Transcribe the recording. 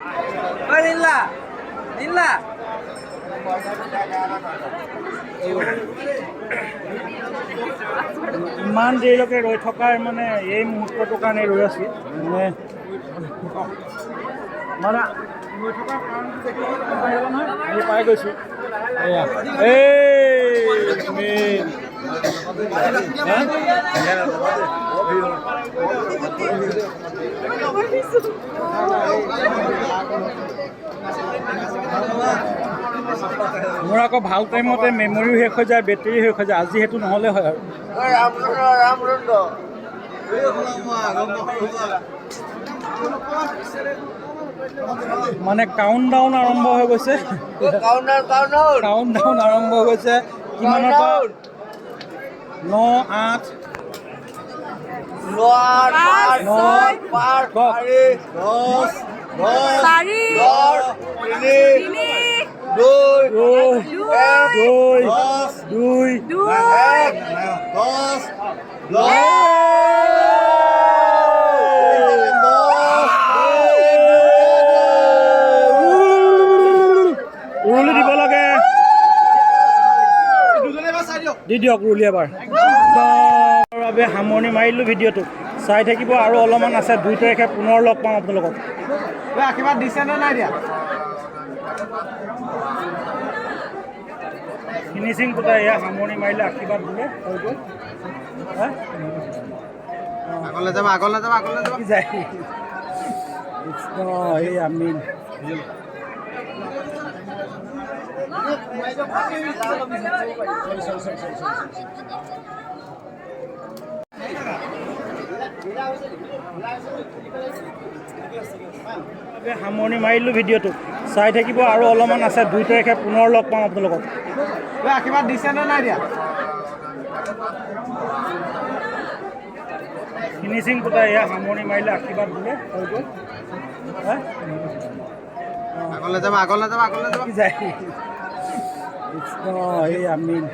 নিলা নিলা। ইমান দেৰিলৈকে ৰৈ থকাৰ মানে এই মুহূৰ্তটোৰ কাৰণে ৰৈ আছোঁ। মানে মানে ৰৈ থকাৰ কাৰণটো দেখিছোঁ, গম পাই গ'লা নহয়, আমি পাই গৈছোঁ। এয়া এই মেইন। হা? মোৰ আকৌ ভাল টাইমতে মেমৰিও শেষ হৈ যায়, বেটেৰীও শেষ হৈ যায়। আজি সেইটো নহ'লে হয় আৰু। ৰামচন্দ্ৰ। মানে কাউণ্ট ডাউন আৰম্ভ হৈ গৈছে। Counter counter. কাউণ্ট ডাউন আৰম্ভ হৈ গৈছে। কিমানৰ পৰা? 9, 8, 9, 8, 9, 5, কওক। 4, 10, 4, 10, 3, 3, 2, 2, 2, 2, 2, 1, 10, 10। উৰুলি দিব লাগে, দি দিয়ক উৰুলি এবাৰ বাবে। সামৰণি মাৰিলোঁ ভিডিঅ'টো। চাই থাকিব, আৰু অলপমান আছে। 2 তাৰিখে পুনৰ লগ পাম আপোনালোকক। আশীৰ্বাদ দিছে নে নাই দিয়া? ফিনিচিং কোটাই এয়া সামৰণি মাৰিলে, আশীৰ্বাদ দিলে, হৈ গ'ল। হা? আগলৈ যাবা, আগলৈ যাবা, আগলৈ যাবা। কি যায় কৃষ্ণ। এই আমিন। সামৰণি মাৰিলোঁ ভিডিঅ'টো। চাই থাকিব, আৰু অলপমান আছে। 2 তাৰিখে পুনৰ লগ পাম আপোনালোকক। আশীৰ্বাদ দিছে নে নাই দিয়া? ফিনিচিং কোটাই এয়া সামৰণি মাৰিলে, আশীৰ্বাদ দিলে, হৈ গ'ল। হা? আগলৈ যাবা, আগলৈ যাবা, আগলৈ যাবা। কি যায় কৃষ্ণ। এই আমিন।